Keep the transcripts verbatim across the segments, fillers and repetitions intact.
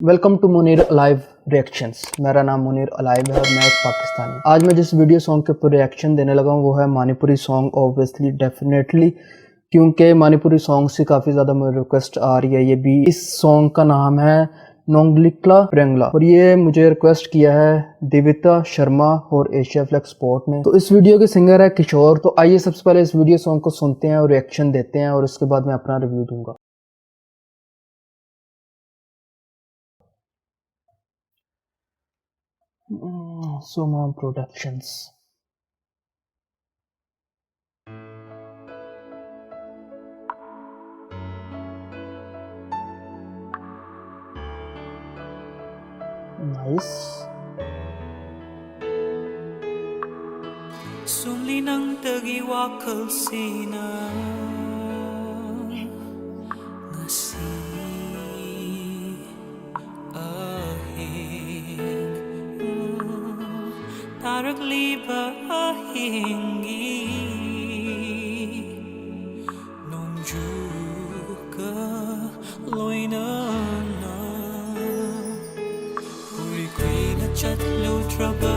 Welcome to Munir Alive Reactions। मेरा नाम Munir alive है और मैं एक पाकिस्तानी। आज मैं जिस वीडियो सॉन्ग के ऊपर रिएक्शन देने लगा हूँ वो है मणिपुरी सॉन्ग, ऑब्वियसली, डेफिनेटली, क्योंकि मणिपुरी सॉन्ग से काफ़ी ज़्यादा मुझे रिक्वेस्ट आ रही है। ये भी, इस सॉन्ग का नाम है नोंगलिकला प्रेंगला और ये मुझे रिक्वेस्ट किया है देविता शर्मा और एशिया फ्लेक्स स्पोर्ट ने। तो इस वीडियो के सिंगर है किशोर। तो आइए सबसे पहले इस वीडियो सॉन्ग को सुनते हैं और रिएक्शन देते हैं और उसके बाद मैं अपना रिव्यू दूंगा। Soma Productions। Nice। Sumli nang tagi wakal sina ngasi ahing, tarak liba ahingi nungjuka loinana. Uri kuina chatlu traba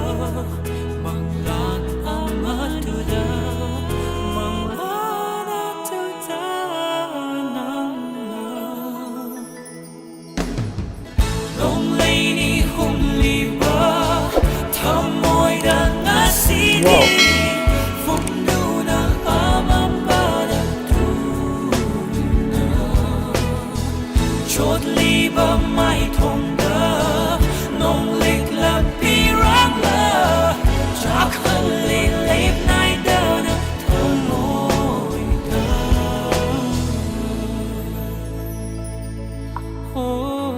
manglan amatuda, manglan atuda nangna. Longleini humliba thamoida ngasini. Wow. Fumduna amambada tuna. Chotliba maithonda nonglikla pirangla chakhalli lipnaidana thamoida. Oh,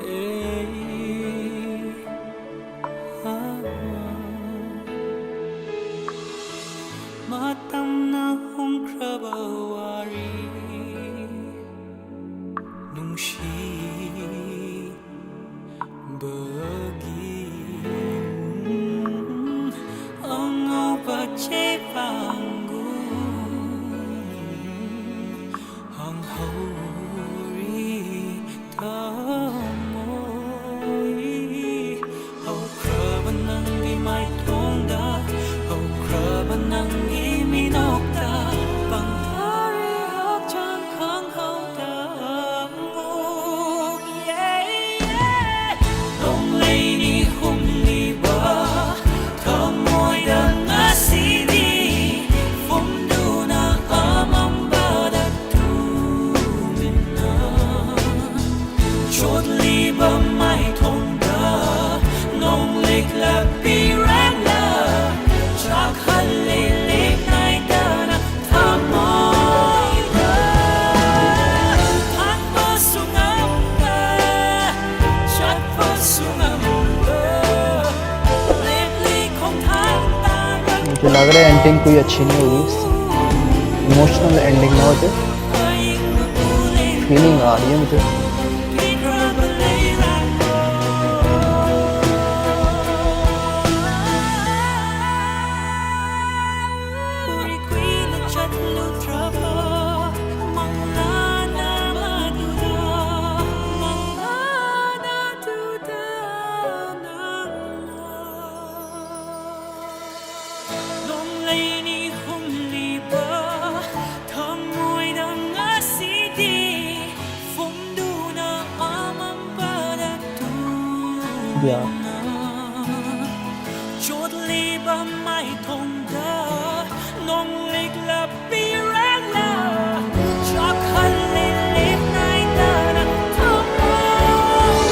eh, ah. Matamna hungkraba wari nungshi bagi angau pace panggu hang hauri. ꯆꯣꯠꯂꯤꯕ ꯃꯥꯏꯊꯣꯡꯗ ꯅꯣꯡꯂꯤꯛ ꯂꯥꯛꯄꯤꯔꯛꯂ ꯆꯥꯛꯍꯜꯂꯤ ꯂꯤꯛꯅꯥꯏꯗꯅ ꯊꯃꯣꯏꯗ ꯊꯥꯡꯕꯁꯨ ꯉꯝꯗ ꯆꯠꯄꯁꯨ ꯉꯝꯗ ꯂꯦꯞꯂꯤ ꯈꯣꯡꯊꯥꯡ ꯇꯥꯔꯛ मुझे लग रहा है ending कोई अच्छी नहीं होगी, इमोशनल एंडिंग ना हो जाए। फीलिंग आ रही है मुझे। ꯅꯣꯡꯂꯩꯅꯤ ꯍꯨꯝꯂꯤꯕ ꯊꯃꯣꯏꯗ ꯉꯁꯤꯗꯤ ꯐꯨꯝꯗꯨꯅ ꯑꯃꯝꯕꯗ ꯇꯨꯅ ꯆꯣꯠꯂꯤꯕ ꯃꯥꯏꯊꯣꯡꯗ ꯅꯣꯡꯂꯤꯛ ꯂꯥꯛꯄꯤꯔꯛꯂ ꯆꯥꯛꯍꯜꯂꯤ ꯂꯤꯛꯅꯥꯏꯗꯅ ꯊꯃꯣꯏꯗ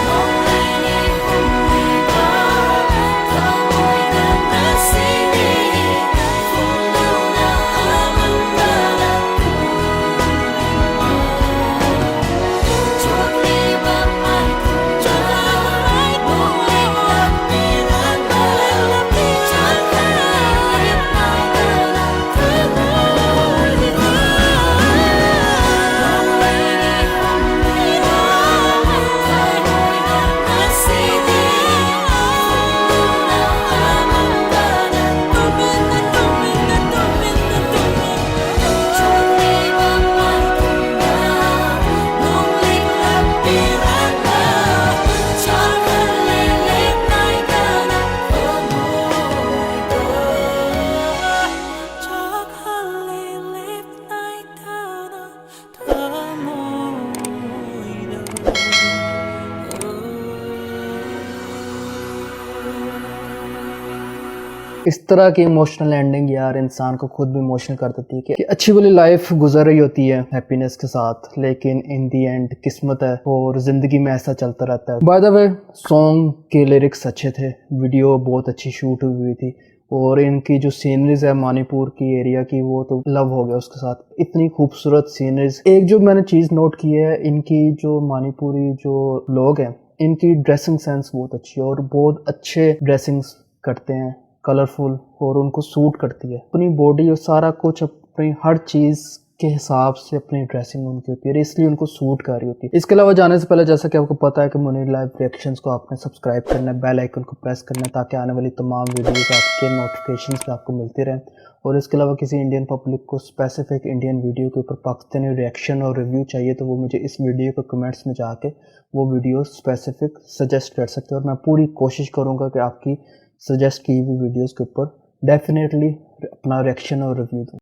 ꯅꯣꯡꯂꯩꯅꯤ ꯍꯨꯝꯂꯤꯕ ꯊꯃꯣꯏꯗ ꯉꯁꯤꯗꯤ ꯐꯨꯝꯗꯨꯅ ꯑꯃꯝꯕꯗ ꯆꯣꯠꯂꯤꯕ ꯃꯥꯏꯊꯣꯡꯗ इस तरह की इमोशनल एंडिंग यार इंसान को खुद भी इमोशनल कर देती है कि अच्छी वाली लाइफ गुजर रही होती है हैप्पीनेस के साथ, लेकिन इन दी एंड किस्मत है और जिंदगी में ऐसा चलता रहता है। बाय द वे, सॉन्ग के लिरिक्स अच्छे थे, वीडियो बहुत अच्छी शूट हुई हुई थी और इनकी जो सीनरीज है मणिपुर की एरिया की, वो तो लव हो गया उसके साथ। इतनी खूबसूरत सीनरीज। एक जो मैंने चीज़ नोट की है, इनकी जो मणिपुरी जो लोग हैं, इनकी ड्रेसिंग सेंस बहुत अच्छी है और बहुत अच्छे ड्रेसिंग्स करते हैं, कलरफुल, और उनको सूट करती है। अपनी बॉडी और सारा कुछ, अपनी हर चीज़ के हिसाब से अपनी ड्रेसिंग उनकी होती है, इसलिए उनको सूट कर रही होती है। इसके अलावा जाने से पहले, जैसा कि आपको पता है कि मुनीर लाइव रिएक्शंस को आपने सब्सक्राइब करना है, बेल आइकन को प्रेस करना है, ताकि आने वाली तमाम वीडियोस आपके नोटिफिकेशंस पे आपको मिलती रहें। और इसके अलावा किसी इंडियन पब्लिक को स्पेसिफिक इंडियन वीडियो के ऊपर पाकिस्तानी रिएक्शन और रिव्यू चाहिए, तो वो मुझे इस वीडियो के कमेंट्स में जाके वो वीडियो स्पेसिफिक सजेस्ट कर सकते हैं और मैं पूरी कोशिश करूँगा कि आपकी सजेस्ट की हुई वीडियोज़ के ऊपर डेफिनेटली अपना रिएक्शन और रिव्यू दूँ।